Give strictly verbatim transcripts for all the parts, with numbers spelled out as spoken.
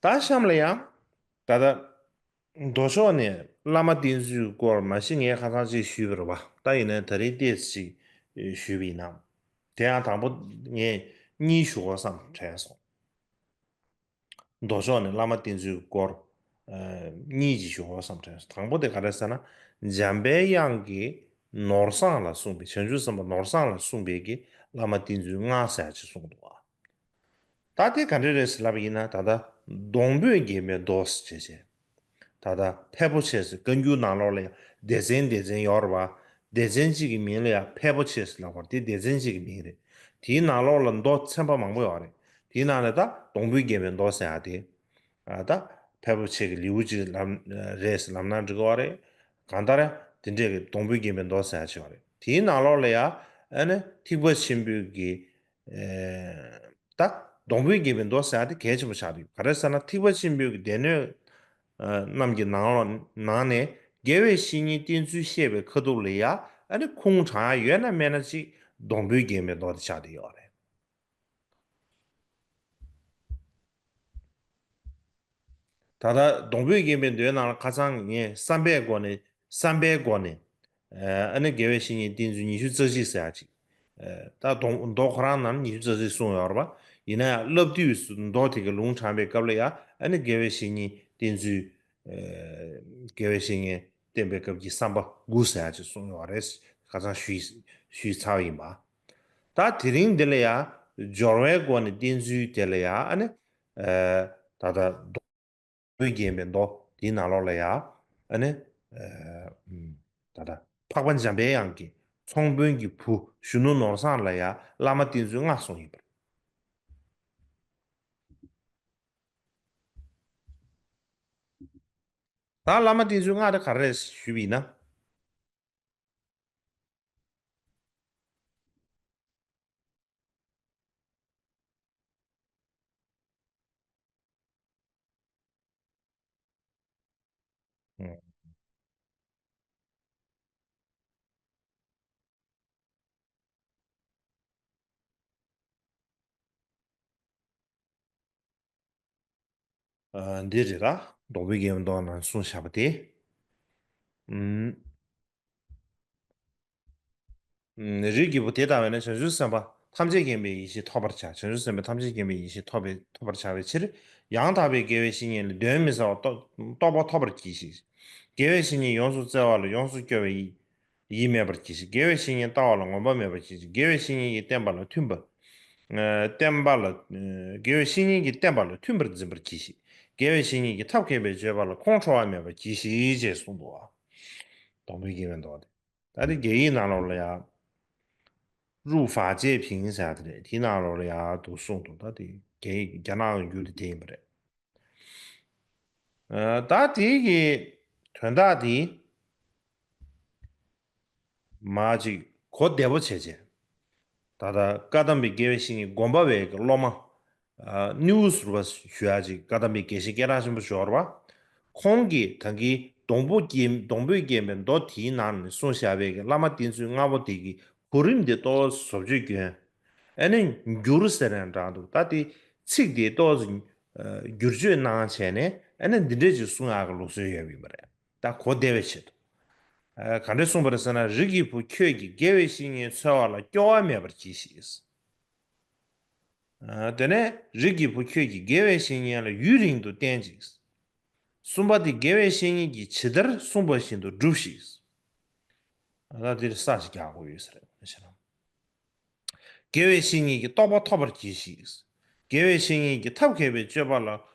ད་གཤམ་ལ་ཡང་ད་ལྟ་མདོ་ཕྱོགས་ནས་བླ་མ་བསྟེན་ཚུལ་སྐོར་མ་གཞི་ངས་ཁ་སང་ཅིག་ཞུས་པ་རེད་བ། ད་ཡིན་ནའི་ད་རིང་ཏོག་ཙམ་ཞིག་ཞུས་པ་ཡིན་ན། དེ་ཡང་དང་པོ་ངས་གཉིས་ཞུ་དགོས་བསམ་དྲན་སོང་། མདོ་ཕྱོགས་ནས་བླ་མ་བསྟེན་ཚུལ་སྐོར་ཨ་གཉིས་ཅིག་ཞུ་དགོས་བསམ་དྲན་སོང་། དང་པོ་དེ་ག་རེ་ཟེར་ན། འཇམ་པའི་དབྱངས་ཀྱིས་ནོར་བཟང་ལ་གསུངས་པའི། བྱང་ཆུབ་སེམས་དཔའ་ནོར་བཟང་ལ་གསུངས་པའི་གི་བླ་མ་བསྟེན་ཚུལ་ལྔ་ཟེར་ཡག་ཅིག་གསུངས་འདུག་བ། ད་དེ་ག་འདྲ་རེད་ཟེར་ལབ་པ་ཡིན་ན། ད་ལྟ་སྡོང་པོས་བརྒྱན་པའི་མདོ་ཟེར་བྱས་བྱས། ད་ལྟ་ཕལ་པོ་ཆེ་ཟེར། བཀའ་འགྱུར་ནང་ལོགས་ལ་ཡང་སྡེ་ཚན་སྡེ་ཚན་ཡོད་རེད་བ། སྡེ་ཚན་གཅིག་གི་མིང་ལ་ཡང་ཕལ་པོ་ཆེ་ཟེར་ལབ་པ་རེད། དེ་སྡེ་ཚན་གཅིག་གི་མིང་རེད། དེའི་ནང་ལོགས་ལ་མདོ་ཚན་པ་མང་པོ་ཡོད་རེད། དེའི་ནང་ནས་ད་སྡོང་པོས་བརྒྱན་པའི་མདོ་ཟེར་ཡག་དེ། ཨ་ད་ཕལ་པོ་ཆེ་གི་ལེའུ་གཅིག་ལབ་རེད་ཟེར་ལབ་ན་འགྲིག་གི་ཡོད་རེད། གང་ལྟར་དེ་འདྲས་ཀྱི་སྡོང་པོས་བརྒྱན་པའི་མདོ་ཟེར་ཡག་ཅིག་ཡོད་རེད། དེའི་ནང་ལོགས་ལ་ཡང་ཨ་ནི་ཐེག་པ་ཆེན་པོའི་གི་ཨེ། ད་སྡོང་པོས་བརྒྱན་པའི་མདོ་ཟེར་ཡག་དེ་གལ་ཆེན་པོ་ཆགས་འདུག་ག་རེ་ཟེར་ན། ཐེག་པ་ཆེན་པོའི་གི་སྡེ་སྣོད་ཨ་རྣམས་ཀྱི་ནང་ལོགས་ནང་ནས་དགེ་བའི་བཤེས་གཉེན་བསྟེན་ཚུལ་བཤད་པའི་ཁ་ཐུག་ལ་ཡ། ཨ་ནི་ཁུངས་དྲངས་ཡག་ཡོད་ན་མེད་ན་ཅིག་སྡོང་པོས་བརྒྱན་པའི་མདོ་དེ་ཆགས་བསྡད་ཡོད་རེད། ད་ལྟ་སྡོང་པོས་བརྒྱན་པའི་མདོའི་ནང་ལ་ཁ་སང་ངས་བསམ་པའི་སྒོ་ནས། བསམ་པའི་སྒོ་ནས། ཨ་ནི་དགེ་བའི་བཤེས་གཉེན་བསྟེན་ཚུལ་ཉི་ཤུ་རྩ་གཅིག་ཟེར་ཡག་ཅིག་ད་སྡོང་མདོ་ཁོ་རང་ནང་ཉི་ཤུ་རྩ་གཅིག་གསུངས་ཡོད་རེད་པ། ཡིན་ན་ཡང་བསླབ་བཏུས་སུ་མདོ་དེ་གི་ལུང་དྲངས་པའི་སྐབས་ལ་ཡ། ཨ་ནི་དགེ་བའི་བཤེས་གཉེན་བསྟེན་ཚུལ། དགེ་བའི་བཤེས་གཉེན་བསྟེན་པའི་སྐབས་ཀྱི་བསམ་པ་དགུ་ཟེར་ཡག་ཅིག་གསུངས་ཡོད་རེད། ཁ་སང་ཞུས་ཞུས་ཚར་བ་ཡིན་པ། ད་དེ་རིང་འདི་ལ་ཡ། སྦྱོར་བའི་སྒོ་ནས་བསྟེན་ཚུལ་དེ་ལ་ཡ། ཨ་ནི་ད་ལྟ་སྡོང་པོས་བརྒྱན་པའི་མདོ་དེའི་ནང་ལོགས་ལ་ཡ། ཨ་ནི་ད་ལྟ་འཕགས་པ་འཇམ་པའི་དབྱངས་ཀྱིས་ཚོང་དཔོན་གྱི་བུ་གཞོན་ནུ་ནོར་བཟང་ལ་ཡ་བླ་མ་བསྟེན་ཚུལ་ལྔ་གསུངས་ཡོད་པ་རེད། ད་བླ་མ་བསྟེན་ཚུལ་ལྔ་དེ་ག་རེ་རེད་ཞུས་པ་ཡིན་ན། འདི་རེད་ལ། སྡོང་པོས་བརྒྱན་པའི་མདོ་ནང་གསུངས་བཞག་པ་དེ། རིགས་ཀྱི་བུ་དེ་ལྟ་བས་ན་བྱང་ཆུབ་སེམས་དཔའ་ཐམས་ཅད་མཁྱེན་པའི་ཡེ་ཤེས་ཐོབ་པར་བྱ། བྱང་ཆུབ་སེམས་དཔའ་ཐམས་ཅད་མཁྱེན་པའི་ཡེ་ཤེས་ཐོབ་པའི་ཐོབ་པར་བྱ་བའི་ཕྱིར། ཡང་དག་པའི་དགེ་བའི་བཤེས་གཉེན་ལས་གདོན་མི་ཟ་བར་རྟོགས་རྟོགས་པ་ཐོབ་པར་གྱིས་ཤིག་དགེ་བའི་བཤེས་གཉེན་ཡོངས་སུ་བཙལ་བ་ལ་ཡོངས་སུ་སྐྱོ་བའི་ཡིད་མེད་པར་གྱིས་ཤིག་དགེ་བའི་བཤེས་གཉེན་ལྟ་བ་ལ་ངོམས་པ་མེད་པར་གྱིས་ཤིག་དགེ་བའི་བཤེས་གཉེན་གྱིས་བསྟན་པ་ལ་མཐུན་པ། ཨ་བསྟན་པ་ལ། ཨ་དགེ་བའི་བཤེས་གཉེན་གྱིས་བསྟན་པ་ལ་མཐུན་པར་འཛིན་པར་གྱིས་ཤིག་དགེ་བའི་བཤེས་གཉེན་གྱིས་ཐབས་མཁས་པའི་སྤྱོད་པ་ལ་ཁོང་ཁྲོ་བ་མེད་པར་གྱིས་ཤིག་ཅེས་གསུངས་འདུག་བ། སྡོང་པོས་བརྒྱན་པའི་མདོ་དེ། ད་དེ་རྒྱ་ཡིག་ནང་ལོགས་ལ་ཡང་། 入法界品 ཟེར་ཡག་དེ་རེད། དེའི་ནང་ལོགས་ལ་ཡང་འདུག་གསུངས་འདུག་ད་དེ་རྒྱ་ཡིག་རྒྱ་ནག་གི་འགྱུར་དེ་དེ་ཡིན་པ་རེད། ཨ་ད་དེ་གི་དོན་དག་དེ། མ་ཅིག་གོ་བདེ་པོ་བྱས་བྱས། ད་ལྟ་བཀའ་གདམས་པའི་དགེ་བའི་བཤེས་གཉེན་དགོངས་པ་བའི་གི་སློབ་མ། ཨ་སྣེའུ་ཟུར་པ་ཞུ་ཡག་ཅིག་བཀའ་གདམས་པའི་དགེ་བཤེས་སྐད་གྲགས་ཆེན་པོ་ཞིག་ཡོད་རེད་པ། ཁོང་གིས་ད་གིན་སྡོང་པོ་བརྒྱན་སྡོང་པོས་བརྒྱན་པའི་མདོ་དེའི་ནང་ནས་གསུངས་བཞག་པའི་གི་བླ་མ་བསྟེན་ཚུལ་ལྔ་པོ་དེ་གི་གོ་རིམ་དེ་ཏོག་ཙམ་བཟོ་བཅོས་བསྐྱོན། ཨ་ནི་འགྱུར་ཟེར་ནས་འདྲ་འདུག་ད་དེ་ཚིག་དེ་ཏོག་ཙམ་ཨ་བསྒྱུར་བཅོས་གནང་བྱས་ནས། ཨ་ནི་འདི་འདྲས་ཅིག་གསུང་ཡག་གི་ལུགས་སྲོལ་ཡོད་པ་ཡིན་པ་རེད། ད་གོ་བདེ་བའི་ཆེད་དུ། ཨ་ག་འདྲས་གསུངས་པ་རེད་ཟེར་ན། རིགས་ཀྱི་བུ་ཁྱོད་ཀྱིས་དགེ་བའི་བཤེས་གཉེན་འཚོལ་བ་ལ་སྐྱོ་བ་མེད་པར་གྱིས་ཤིག་ཨ་དེ་ནས་རིགས་ཀྱི་བུ་ཁྱོད་ཀྱིས་དགེ་བའི་བཤེས་གཉེན་ལ་ཡུན་རིང་དུ་བསྟེན་ཅིག་གསུམ་པ་དེ་དགེ་བའི་བཤེས་གཉེན་གྱིས་ཇི་ལྟར་གསུངས་པ་བཞིན་དུ་སྒྲུབས་ཤིག་ཨ་ད་འདིར་ས་ཞིག་རྒྱག་དགོས་ཡོད་ས་རེད། དགེ་བའི་བཤེས་གཉེན་གྱིས་རྟོགས་པ་ཐོབ་པར་གྱིས་ཤིག་དགེ་བའི་བཤེས་གཉེན་གྱིས་ཐབས་མཁས་པའི་སྤྱོད་པ་ལ་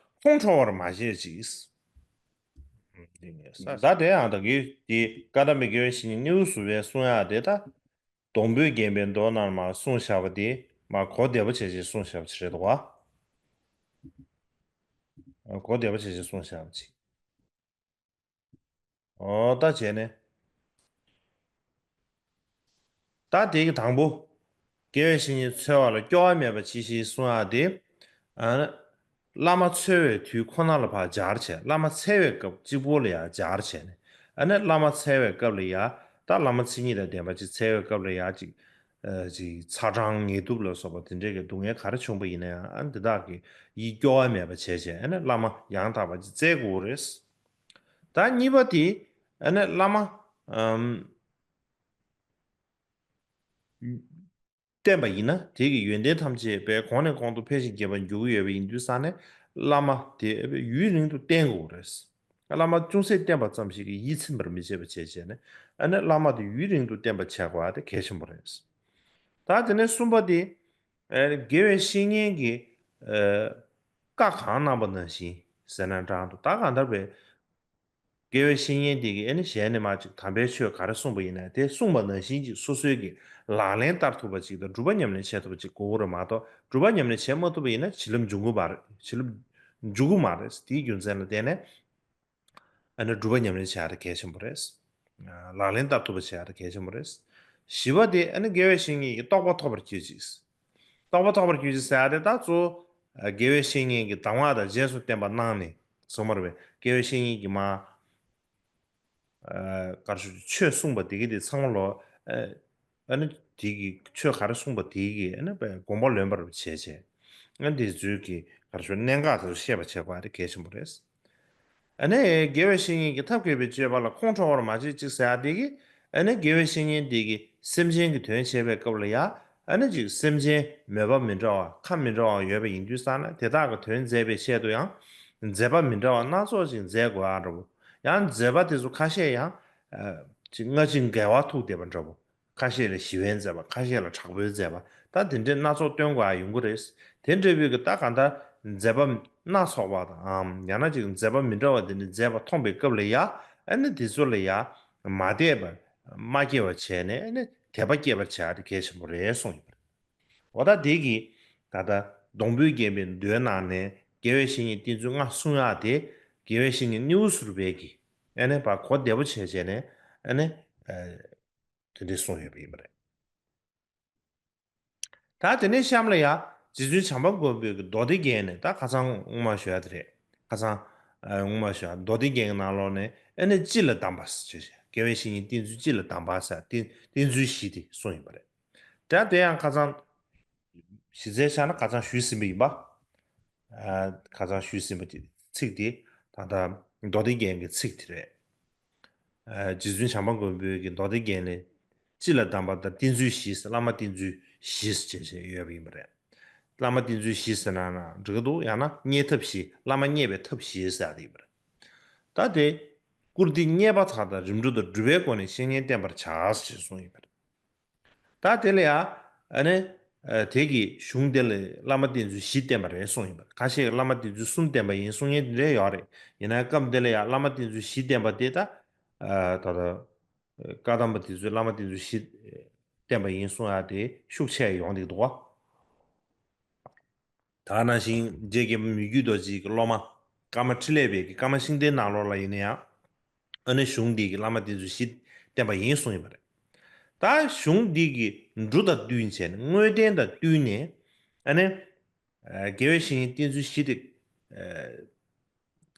ཁོང་ཁྲོ་བར་མ་བྱེད་ཅིག་ད་དེ་ཡང་ད་གི་དེ་བཀའ་གདམས་པའི་དགེ་བའི་བཤེས་གཉེན་སྣེའུ་ཟུར་པས་གསུང་ཡག་དེ། ད་སྡོང་པོས་བརྒྱན་པའི་མདོ་ནང་མར་གསུངས་བཞག་པ་དེ་མར་གོ་བདེ་པོ་བྱས་བྱས་གསུངས་བཞག་པ་ཅིག་རེད་འདུག་བ། གོ་བདེ་པོ་བྱས་བྱས་གསུངས་བཞག་པ་ཅིག་ཨོ་ད་བྱས་ནས། ད་དེ་གི་དང་པོ། དགེ་བའི་བཤེས་གཉེན་འཚོལ་བ་ལ་སྐྱོ་བ་མེད་པ་གྱིས་ཤིག་གསུང་ཡག་དེ། ཨ་ནི་བླ་མ་འཚོལ་བའི་དུས་ཁོ་ན་ལ་ཕར་སྦྱར་བྱས། བླ་མ་འཚོལ་བའི་སྐབས་གཅིག་པོ་ལ་ཡང་སྦྱར་བྱས་ནས། ཨ་ནི་བླ་མ་འཚོལ་བའི་སྐབས་ལ་ཡང་། ད་བླ་མ་མཚན་ཉིད་དང་ལྡན་པ་ཅིག་འཚོལ་བའི་སྐབས་ལ་ཡང་ཅིག་ཨ་ཅིག་ཚ་གྲང་ངལ་དུབ་ལ་སོགས་པ་དེ་འདྲའི་གི་སྡུག་བསྔལ་ག་རེ་བྱུང་པ་ཡིན་ན་ཡང་ཨ་ནི་དེ་དག་གི་ཡིད་སྐྱོ་བ་མེད་པ་བྱས་བྱས་ཨ་ནི་བླ་མ་ཡང་དག་པ་ཅིག་བཙལ་དགོས་རེད། ད་གཉིས་པ་དེ་ཨ་ནི་བླ་མ་ཨམ། བསྟེན་པ་ཡིན་ན་དེ་གི་ཡོན་ཏན་ཐམས་ཅད་པའི་གོང་ནས་གོང་དུ་འཕེལ་ཞིང་རྒྱས་པར་འགྱུར་གྱི་ཡོད་པ་ཡིན་དུས་ཙང་ནས་བླ་མ་དེ་ཡུན་རིང་དུ་བསྟེན་དགོས་རེད། བླ་མ་ཅུང་ཟད་བསྟེན་པ་ཙམ་ཞིག་གིས་ཡིད་ཚིམ་པར་མི་བྱེད་པ་བྱས་བྱས་ནས་ཨ་ནི་བླ་མ་དེ་ཡུན་རིང་དུ་བསྟེན་པ་བྱ་དགོས་པ་དེ་གལ་ཆེན་པོ་རེད། ད་དེ་ནས་གསུམ་པ་དེ་དགེ་བའི་བཤེས་གཉེན་གྱིས་བཀའ་གང་གནང་པ་ནང་བཞིན་ཟེར་ན་འདྲ་འདུག་ད་གང་ལྟར་བའི། དགེ་བའི་བཤེས་གཉེན་དེ་གིས་ཨེ་ནི་གཞན་ནས་མ་ཅིག་དམ་པའི་ཆོས་ག་རེ་གསུངས་པ་ཡིན་ན་དེ་གསུངས་པ་ནང་བཞིན་ཅིག་སོ་སོའི་གི་ལག་ལེན་བསྟར་ཐུབ་པ་ཅིག་དང་སྒྲུབ་པ་ཉམས་ལེན་བྱེད་ཐུབ་པ་ཅིག་དགོས་ཀྱི་རེད་མ་གཏོགས་སྒྲུབ་པ་ཉམས་ལེན་བྱེད་མ་ཐུབ་པ་ཡིན་ན་བྱིན་རླབས་འབྱུང་གི་མ་རེད། བྱིན་རླབས་འཇུག་གི་མ་རེད། དེའི་རྒྱུ་མཚན་ལ་བརྟེན་ནས་ཨ་ནི་སྒྲུབ་པ་ཉམས་ལེན་བྱེད་ཡ་དེ་གལ་ཆེན་པོ་རེད། ལག་ལེན་བསྟར་ཐུབ་པ་བྱེད་ཡ་དེ་གལ་ཆེན་པོ་རེད། བཞི་པ་དེ་ཨ་ནི་དགེ་བའི་བཤེས་གཉེན་གྱི་རྟོགས་པ་ཐོབ་པར་གྱུར་ཅིག་རྟོགས་པ་ཐོབ་པར་གྱུར་ཅིག་ཟེར་ཡ་དེ་ད་གཙོ་བོ་དགེ་བའི་བཤེས་གཉེན་གྱིས་གདམས་ངག་དང་རྗེས་སུ་བསྟན་པ་གནང་ནས་གསུངས་པ་རེད་པས། དགེ་བའི་བཤེས་གཉེན་གྱིས་མ་ག་རེ་ཞུ་ཆོས་གསུངས་པ་དེ་གི་དེ་ཚང་མ་ལོ་ཨ་ནི་དེ་གི་ཆོས་ག་རེ་གསུངས་པ་དེ་གི་ཨ་ནི་དགོངས་པ་ལོན་པར་བྱས་བྱས་ཨ་ནི་དེ་ཚོའི་གི་ག་རེ་ཞུ་གནད་འགག་དེ་ཚོ་ཤེས་པ་བྱེད་དགོས་པ་དེ་གལ་ཆེན་པོ་རེད། ཨ་ནི་དགེ་བའི་བཤེས་གཉེན་གྱིས་ཐབས་མཁས་པའི་སྤྱོད་པ་ལ་ཁོང་ཁྲོ་བར་མ་བྱེད་ཅིག་ཟེར་ཡ་དེ་གི་ཨ་ནི་དགེ་བའི་བཤེས་གཉེན་དེ་གིས་སེམས་ཅན་གྱི་དོན་བྱེད་པའི་སྐབས་ལ་ཡ་ཨ་ནི་ཅིག་སེམས་ཅན་མོས་པ་མི་འདྲ་བ་ཁམས་མི་འདྲ་བ་ཡོད་པ་ཡིན་དུས་ཙང་ན་དེ་དག་གི་དོན་མཛད་པའི་ཆེད་དུ་ཡང་མཛད་པ་མི་འདྲ་བ་སྣ་ཚོགས་ཤིག་མཛད་དགོས་ཨ་འདྲ་བོ། ཡང་མཛད་པ་དེ་ཚོ་ཁ་ཤས་ཡང་ཅིག་སྔ་ཕྱི་འགལ་བ་ཐུག་བསྡད་པ་འདྲ་བོ། ཁ་ཤས་ལ་ཞི་བའི་མཛད་པ་ཁ་ཤས་ལ་དྲག་པོའི་མཛད་པ་ད་དེ་འདྲའི་སྣ་ཚོགས་སྟོན་དགོས་ཨ་ཡོང་གི་རེད། དེ་འདྲ་བོའི་གི་ད་གང་ལྟར་མཛད་པ་སྣ་ཚོགས་པ་དང་ཡང་ན་ཅིག་མཛད་པ་མི་འདྲ་བ་དེ་འདྲ་མཛད་པ་མཐོང་པའི་སྐབས་ལ་ཡ་ཨ་ནི་དེ་ཚོ་ལ་ཡ་མ་དད་པ་མ་སྐྱེ་བ་བྱས་ནས་ཨ་ནི་དད་པ་སྐྱེ་བར་བྱ་དེ་གལ་ཆེན་པོ་རེད་གསུངས་ཡོད་པ་རེད། འོ་ད་དེ་གི་ད་ལྟ་སྡོང་པོའི་རྒྱན་པའི་མདོའི་ནང་ནས་དགེ་བའི་བཤེས་གཉེན་བསྟེན་ཚུལ་ལྔ་གསུང་ཡག་དེ་དགེ་བའི་བཤེས་གཉེན་སྣེའུ་ཟུར་པའི་གི་ཨ་ནི་ཕར་གོ་བདེ་པོ་བྱས་བྱས་ནས་ཨ་ནི་དེ་འདྲས་གསུངས་ཡོད་པ་ཡིན་པ་རེད། ད་དེ་ནས་གཤམ་ལ་ཡ་རྗེ་བཙུན་བྱམས་པ་མགོན་པོའི་གི་མདོ་སྡེ་རྒྱན་ནས་ད་ཁ་སང་སྔོན་མ་ཞུ་ཡ་དེ་རེད། ཁ་སང་སྔོན་མ་ཞུ་ཡ་མདོ་སྡེ་རྒྱན་གྱི་ནང་ལོགས་ནས་ཨ་ནི་སྤྱི་ལ་གདམས་པ་ཟེར་བྱས་དགེ་བའི་བཤེས་གཉེན་བསྟེན་ཚུལ་སྤྱི་ལ་གདམས་པ་ཟེར་བསྟེན་བསྟེན་ཚུལ་བཞི་དེ་གསུངས་ཡིན་པ་རེད། ད་དེ་ཡང་ཁ་སང་གཞི་རྩའི་ཆ་ན་ཁ་སང་ཞུས་ཟིན་པ་ཡིན་པ། ཁ་སང་ཞུས་ཟིན་པ་དེ་ཚིག་དེ་ད་ལྟ་མདོ་སྡེ་རྒྱན་གྱི་ཚིག་དེ་རེད། རྗེ་བཙུན་བྱམས་པ་མགོན་པོའི་གི་མདོ་སྡེ་རྒྱན་ལས་སྤྱི་ལ་གདམས་པ་དང་བསྟེན་ཚུལ་བཞི་ཟེར་བླ་མ་བསྟེན་ཚུལ་བཞི་ཟེར་བྱས་བྱས་ཡོད་པ་ཡིན་པ་རེད། བླ་མ་བསྟེན་ཚུལ་བཞི་ཟེར་ན་ན་འགྲིག་གི་འདུག་ཡང་ན་བརྙས་ཐབས་བཞི་བླ་མ་བརྙས་པའི་ཐབས་བཞི་ཟེར་ཡ་དེ་ཡིན་པ་རེད། ད་དེ་བཀུར་སྟི་རྙེད་པ་དག་དང་རིམ་གྲོ་དང་སྒྲུབ་པའི་སྒོ་ནས་བཤེས་གཉེན་བསྟེན་པར་བྱ་ཞེས་གསུངས་ཡོད་པ་རེད། ད་དེ་ལ་ཡ་ཨ་ནི་དེ་གི་གཞུང་དེ་ལ་བླ་མ་བསྟེན་ཚུལ་བཞི་བསྟེན་པ་རེད་གསུངས་ཡོད་པ་རེད། ཁ་ཤས་ཀྱིས་བླ་མ་བསྟེན་ཚུལ་གསུམ་བསྟེན་པ་ཡིན་གསུང་མཁན་དེ་འདྲ་ཡོད་རེད། ཡིན་ན་སྐབས་འདི་ལ་ཡ་བླ་མ་བསྟེན་ཚུལ་བཞི་བསྟེན་པ་དེ་ད་ད་ལྟ་བཀའ་གདམས་པ་དེ་ཚོས་བླ་མ་བསྟེན་ཚུལ་བཞི་བསྟེན་པ་ཡིན་གསུང་ཡ་དེ་ཤུགས་ཆེ་ཡོང་བསྡད་འདུག་བ། ད་ནང་བཞིན་རྗེ་རྒྱལ་པོ་མི་བསྐྱོད་རྡོ་རྗེ་གི་སློབ་མ་ཀརྨ་འཕྲིན་ལས་པའི་གི་ཀརྨ་ཤིང་རྟའི་ནང་ལོགས་ལ་ཡིན་ན་ཡང་ཨ་ནི་གཞུང་འདི་གི་བླ་མ་བསྟེན་ཚུལ་བཞི་བསྟན་པ་ཡིན་གསུངས་ཡོད་པ་རེད། ད་གཞུང་འདི་གི་འབྲུ་དང་བསྟུན་བྱས་ནས་དངོས་བསྟན་དང་བསྟུན་ནས་ཨ་ནི་དགེ་བའི་བཤེས་གཉེན་བསྟེན་ཚུལ་བཞི་དེ་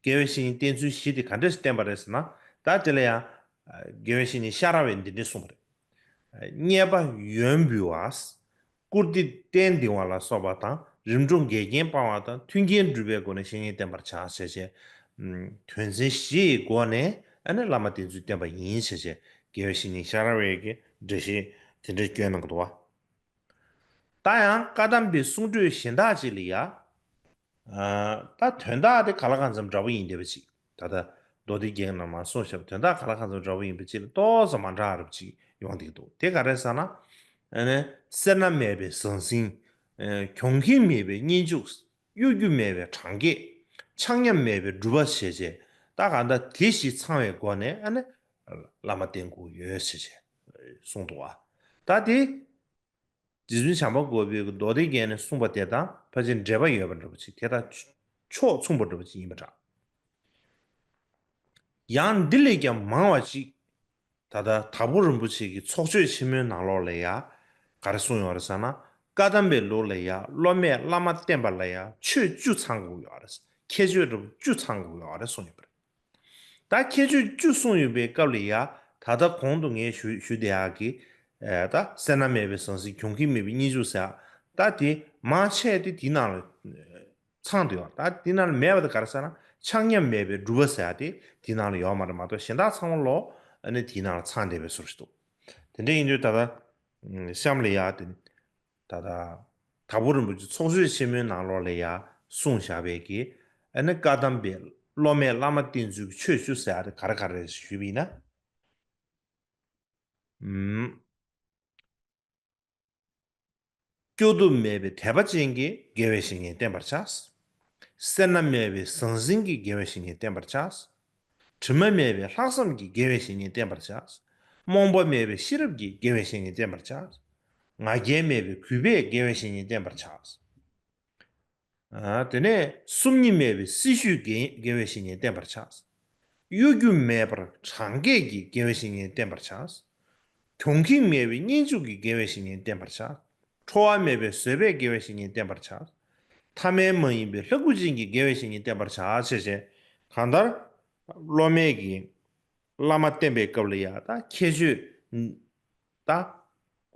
དགེ་བའི་བཤེས་གཉེན་བསྟེན་ཚུལ་བཞི་དེ་ག་འདྲས་བསྟན་པ་རེད་ཟེར་ན། ད་དེ་ལ་ཡང་དགེ་བའི་བཤེས་གཉེན་ཤ་ར་བས་འདི་འདྲས་གསུངས་པ་རེད། རྙེད་པ་ཡོན་འབུལ་བ། བཀུར་སྟི་རྟེན་འདིང་བ་ལ་སོགས་པ་དང་རིམ་གྲོ་འགལ་རྐྱེན་སྤང་བ་དང་མཐུན་རྐྱེན་སྒྲུབ་པའི་སྒོ་ནས་བཤེས་གཉེན་བསྟེན་པར་བྱ་ཞེས་བྱས། དོན་ཚན་བཞི་ཡི་སྒོ་ནས་ཨ་ནི་བླ་མ་བསྟེན་ཚུལ་བསྟན་པ་ཡིན་ཞེས་བྱས་དགེ་བའི་བཤེས་གཉེན་ཤ་ར་བས་ཀྱི་འགྲེལ་བཤད་དེ་འདྲ་བསྐྱོན་གནང་གི་འདུག་བ། ད་ཡང་བཀའ་གདམས་པའི་གསུང་སྒྲོས་གཞན་དག་ཅིག་ལ་ཡ། ད་དོན་དག་དེ་ག་ལ་གང་འཚམ་འདྲ་པོ་ཡིན་བསྡད་པ་ཅིག་ད་ལྟ་མདོ་སྡེ་རྒྱན་ནང་མར་གསུངས་བཞག་པ་དོན་དག་ག་ལ་གང་འཚམ་འདྲ་པོ་ཡིན་པ་ཅིག་ལ་ཏོག་ཙམ་མ་འདྲ་བ་ཅིག་ཡོང་བསྡད་འདུག་དེ་ག་རེ་ཟེར་ན། ཨ་ནི་སེར་སྣ་མེད་པའི་ཟང་ཟིང་། གྱོང་ཁེངས་མེད་པའི་གཉེན་ལྕུག་གཡོ་སྒྱུ་མེད་པའི་གྲངས་ཀྱི། ཆག་ཉམས་མེད་པའི་སྒྲུབ་པ་བྱས་བྱས། ད་ག་ད་དེ་བཞི་ཚང་བའི་སྒོ་ནས་ཨ་ནི་བླ་མ་བསྟེན་དགོས་ཡོད་ཟེར་བྱས་གསུངས་འདུག་བ། ད་དེ། རྗེ་བཙུན་བྱམས་པ་མགོན་པོའི་མདོ་སྡེ་རྒྱན་ནས་གསུངས་པ་དེ་དང་ཕལ་ཆེར་འབྲེལ་བ་ཡོད་པ་འདྲ་པོ་ཅིག་དེ་དང་ཕྱོགས་མཚུངས་པ་འདྲ་པོ་ཅིག་ཡིན་པ་འདྲ། ཡང་འདི་ལས་ཀྱང་མང་བ་ཅིག་ད་ལྟ་དྭགས་པོ་རིན་པོ་ཆེ་གི་ཚོགས་ཆོས་ཆེན་མོའི་ནང་ལོགས་ལ་ཡ་ག་རེ་གསུངས་ཡོད་རེད་ཟེར་ན། བཀའ་གདམས་པའི་ལུགས་ལ་ཡ་སློབ་མས་བླ་མ་བསྟེན་པ་ལ་ཡ་ཆོས་བཅུ་ཚང་དགོས་ཡོད་རེད། ཁྱད་ཆོས་འདྲ་པོ་བཅུ་ཚང་དགོས་ཡོད་རེད་གསུངས་ཡོད་པ་རེད། ད་ཁྱད་ཆོས་བཅུ་གསུངས་ཡོད་པའི་སྐབས་ལ་ཡ་ད་ལྟ་གོང་དུ་ངས་ཞུ་ཞུ་བསྡད་ཡག་གི་ ཨེ་ད་སེར་སྣ་མེད་པའི་ཟང་ཟིང་གྱོང་གུད་མེད་པའི་གཉེན་ཚབ་ཟེར་ཡ། ད་དེ་མང་ཆེ་དེ་དེའི་ནང་ལ་ཚང་བསྡད་ཡོད། ད་དེའི་ནང་ལ་མེད་པ་དེ་ག་རེ་ཟེར་ན་ཆགས་ཉམས་མེད་པའི་སྒྲུབ་པ་ཟེར་ཡ་དེ་དེའི་ནང་ལ་ཡོད་མ་རེད་མ་གཏོགས་གཞན་དག་ཚང་མ་ལོ་ཨ་ནི་དེའི་ནང་ལ་ཚང་བསྡད་པའི་བཟོ་ཞིག་འདུག། དེ་འདྲ་ཡིན་དུས་ད་ལྟ་གཤམ་ལ་ཡ་དེ་ད་ལྟ་དྭགས་པོ་རིན་པོ་ཆེ་ཚོགས་གཙོ་ཆེན་མོའི་ནང་ལོགས་ལ་ཡ་གསུངས་བཞག་པའི་གི་ཨ་ནི་བཀའ་གདམས་པའི་སློབ་མས་བླ་མ་བསྟེན་ཚུལ་གྱི་ཆོས་བཅུ་ཟེར་ཡ་དེ་ག་རེ་ག་རེ་རེད་ཞུས་པ་ཡིན་ན། ཨུམ། སྐྱོ་དུབ་མེད་པའི་དད་པ་ཅན་གྱིས་དགེ་བའི་བཤེས་གཉེན་བསྟེན་པར་བྱ། སེར་སྣ་མེད་པའི་ཟང་ཟིང་གིས་དགེ་བའི་བཤེས་གཉེན་བསྟེན་པར་བྱ། དྲི་མ་མེད་པའི་ལྷག་བསམ་གྱིས་དགེ་བའི་བཤེས་གཉེན་བསྟེན་པར་བྱ། རྨོངས་པ་མེད་པའི་ཤེས་རབ་ཀྱིས་དགེ་བའི་བཤེས་གཉེན་བསྟེན་པར་བྱ། ང་རྒྱལ་མེད་པའི་གུས་པས་དགེ་བའི་བཤེས་གཉེན་བསྟེན་པར་བྱ། ཨ། དེ་ནས་སུམ་གཉིས་མེད་པའི་སྲི་ཞུས་དགེ་དགེ་བའི་བཤེས་གཉེན་བསྟེན་པར་བྱ། གཡོ་སྒྱུ་མེད་པར་གྲངས་བརྒྱད་ཀྱིས་དགེ་བའི་བཤེས་གཉེན་བསྟེན་པར་བྱ། གྱོང་གུད་མེད་པའི་གཉེན་ཕྱུག་གིས་དགེ་བའི་བཤེས་གཉེན་བསྟེན་པར་བྱ། ཁྲོ་བ་མེད་པའི་བཟོད་པས་དགེ་བའི་བཤེས་གཉེན་བསྟེན་པར་བྱ། ཐ་མལ་མ་ཡིན་པའི་ལྷ་སྐུ་ཅན་གྱིས་དགེ་བའི་བཤེས་གཉེན་བསྟེན་པར་བྱ། ཞེས་བྱས། གང་ལྟར་སློབ་མས་ཀྱིས་བླ་མ་བསྟེན་པའི་སྐབས་ལ་ཡང་ད་ཁྱད་ཆོས་ད་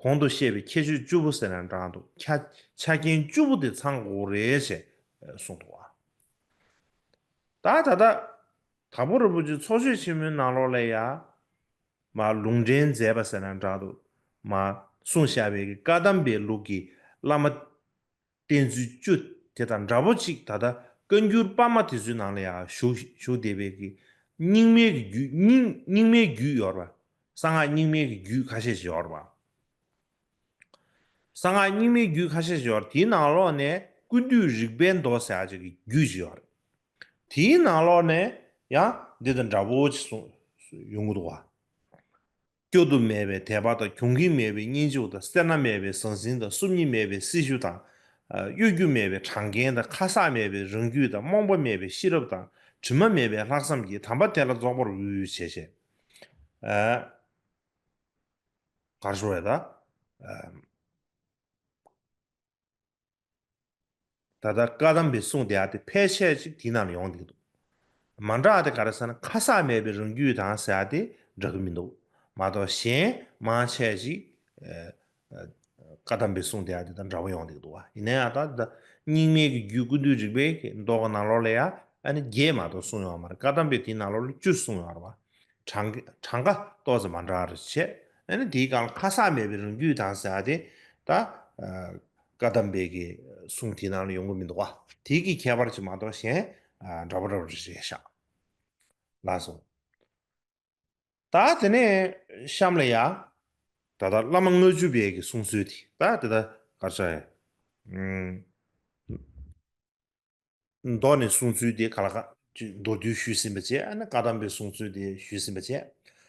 གོང་དུ་བཤད་པའི་ཁྱད་ཆོས་བཅུ་པོ་ཟེར་ན་འདྲ་འདུག། ཆ་ཆ་རྐྱེན་བཅུ་པོ་དེ་ཚང་དགོས་རེད་ཅེས་གསུངས་འདུག་བ། ད་ད་ལྟ་དྭགས་པོ་རིན་པོ་ཆེ་ཚོགས་ཆོས་ཆེན་མོའི་ནང་ལོགས་ལ་ཡང་མ་ལུང་འདྲེན་མཛད་པ་ཟེར་ན་འདྲ་འདུག། མ་གསུངས་བཞག་པའི་བཀའ་གདམས་པའི་ལུགས་ཀྱི་བླ་མ་བསྟེན་ཚུལ་བཅུ་དེ་དང་འདྲ་པོ་གཅིག་ད་ལྟ་བཀའ་འགྱུར་དཔར་མ་དེ་ཚོའི་ནང་ལ་ཡང་བཞུགས་བཞུགས་བསྡད་པའི་གི་རྙིང་མའི་གི་རྒྱུད་རྙིང་རྙིང་མའི་རྒྱུད་ཡོད་རེད་པ། གསང་སྔགས་རྙིང་མའི་གི་རྒྱུད་ཁ་ཤས་ཤིག་ཡོད་རེད་པ། གསང་སྔགས་རྙིང་མའི་རྒྱུད་ཁ་ཤས་ཤིག་ཡོད་རེད། དེའི་ནང་ལོགས་ནས་ཀུན་བཏུས་རིག་པའི་མདོ་ཟེར་ཡག་ཅིག་གི་རྒྱུད་ཅིག་ཡོད་རེད། དེའི་ནང་ལོགས་ནས་ཡང་འདི་དང་འདྲ་པོ་ཅིག་གསུངས་ཡོང་གི་འདུག་བ། སྐྱོ་དུབ་མེད་པའི་དད་པ་དང་། གྱོང་གུད་མེད་པའི་གཉེན་ཕྱུག་དང་། སེར་སྣ་མེད་པའི་ཟང་ཟིང་དང་། སུམ་གཉིས་མེད་པའི་སྲི་ཞུ་དང་། ཨ། གཡོ་སྒྱུ་མེད་པའི་གྲངས་འགེལ་དང་། ཁ་གསག་མེད་པའི་རང་རྒྱུད་དང་། རྨོངས་པ་མེད་པའི་ཤེས་རབ་དང་། དྲི་མ་མེད་པའི་ལྷག་བསམ་གྱིས། དམ་པ་དེ་ལ་རྫོགས་པར་འོས་ཞེས་བྱས། ཨ། གར་ཤོར་བས་ད། ཨ། ད་ལྟ་བཀའ་གདམས་པའི་གསུང་དེ་ཨ་དེ་ཕལ་ཆེར་ཅིག་དེའི་ནང་ལ་ཡོང་བསྡད་འདུག། མ་འདྲ་བ་དེ་ག་རེ་ཟེར་ན་ཁ་གསག་མེད་པའི་རང་རྒྱུད་དང་ཟེར་ཡ་དེ་འདྲ་གི་མི་འདུག། མ་གཏོགས་གཞན་མང་ཆེ་ཅིག་ཨ་ཨ་བཀའ་གདམས་པའི་གསུང་དེ་ཨ་དེ་དང་འདྲ་པོ་ཡོང་བསྡད་འདུག་བ། ཡིན་ན་ཡང་ད་ད་རྙིང་མའི་གི་རྒྱུད་ཀུན་བཏུས་རིག་པའི་གི་མདོ་གི་ནང་ལོགས་ལ་ཡ་ཨ་ནི་བརྒྱད་མ་གཏོགས་གསུངས་ཡོད་མ་རེད། བཀའ་གདམས་པའི་དེའི་ནང་ལོགས་ལ་བཅུ་གསུངས་ཡོད་རེད་བ། གྲངས་གྲངས་ཀ་ཏོག་ཙམ་མ་འདྲ་བ་རེ་བྱས། ཨ་ནི་དེའི་སྒང་ལ་ཁ་གསག་མེད་པའི་རང་རྒྱུད་དང་ཟེར་ཡ་དེ་ད་ཨ་བཀའ་གདམས་པའི་གི་གསུང་དེའི་ནང་ལ་ཡོང་གི་མི་འདུག་བ། དེའི་གི་ཁྱད་པར་ཅིག་མ་གཏོགས་གཞན་ཨ་འདྲ་པོ་འདྲ་པོ་རེ་རེད་ཤག། ལགས་སོ། ད་དེ་ནས་གཤམ་ལ་ཡ་ད་ལྟ་བླ་མ་ལྔ་བཅུ་པའི་གི་གསུང་ཚུལ་དེ་ད་དེ་ད་ག་རེ་ཟེར་ཡ། ཨུམ། མདོ་ནས་གསུང་ཚུལ་དེ་ག་ལ་ག་ཅིག་མདོར་བསྡུས་ཞུས་ཟིན་པ་བྱས། ཨ་ནི་བཀའ་གདམས་པའི་གསུང་ཚུལ་དེ་ཞུས་ཟིན་པ་བྱས།